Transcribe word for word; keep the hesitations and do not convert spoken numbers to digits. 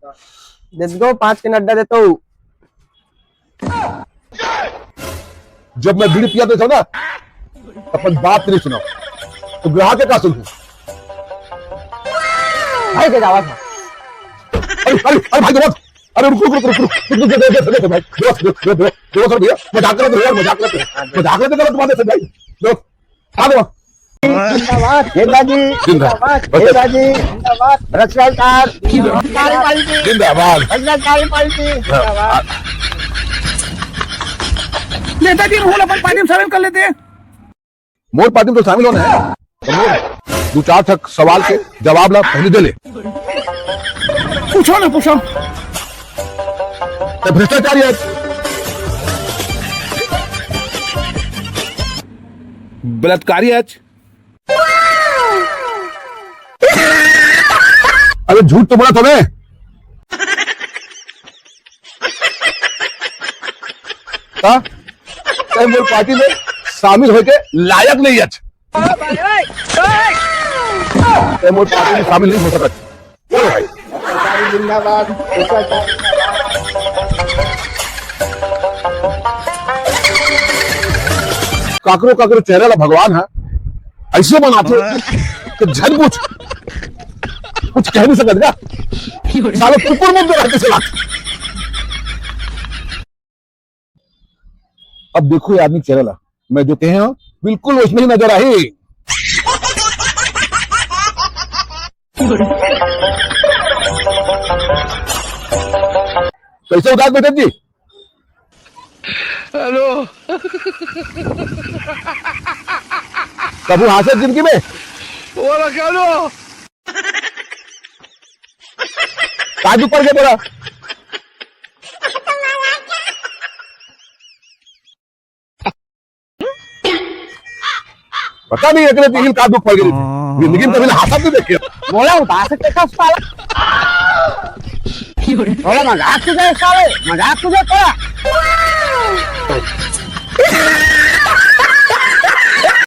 दे दो, पाँच के नड्डा देता हूँ। जब मैं बीड़ी पिया देता हूँ ना, अपन बात नहीं सुना, तो ग्राहक का सुनू? भाई के जावा था। अरे, अरे, अरे भाई, दबा। अरे, रुक, रुक, रुक, रुक, रुक, रुक, रुक, रुक, रुक, रुक, भाई, दबा, दबा, दबा, दबा, दबा, सर, भैया, मजाक कर रहे थे यार, मजाक कर रहे थे, मजाक कर रहे थे, गलत बात है, सर भाई, दबा, आ, दबा। जिंदाबाद, नेताजी जिंदाबाद। जिंदाबाद, नेताजी जिंदाबाद, भ्रष्टाचार, भ्रष्टाचारी पार्टी, जिंदाबाद। भ्रष्टाचारी पार्टी जिंदाबाद। नेताजी, राहुल अपन पार्टी में शामिल कर लेते हैं। मोर पार्टी में तो शामिल होना है, तो मोर दू चार ठक सवाल के जवाब ला पहले दे ले। पूछो ना, पूछो। तो भ्रष्टाचारी है, बलात्कारी है। अरे, झूठ तो बोला था मैं। हाँ? तैं मोर पार्टी में शामिल होके लायक नहीं है। तैं मोर पार्टी में शामिल नहीं हो सकत। चलो भाई। जिंदाबाद। काकरो काकरो चेहरा ला भगवान ह ऐसे बनाथे कि झन पूछ, कुछ कह नहीं सकत का। साले कुकुर मुंह रहते चला। अब देखो ये आदमी चेहरा ला, मैं जो कहे हूँ बिल्कुल वैसने ही नजर आही। कैसे उदास बैठे जी? हेलो। कभू हांसे जिंदगी में? बोला, हेलो। का दुख पड़ गया बोला? पता नहीं एकरे दिल का दुख पड़ गई। जिंदगी में कभी हांसत नहीं देखे। बोला उदास है, कैसा साला? बोला मजाक तुझे साले, मजाक तुझे करा।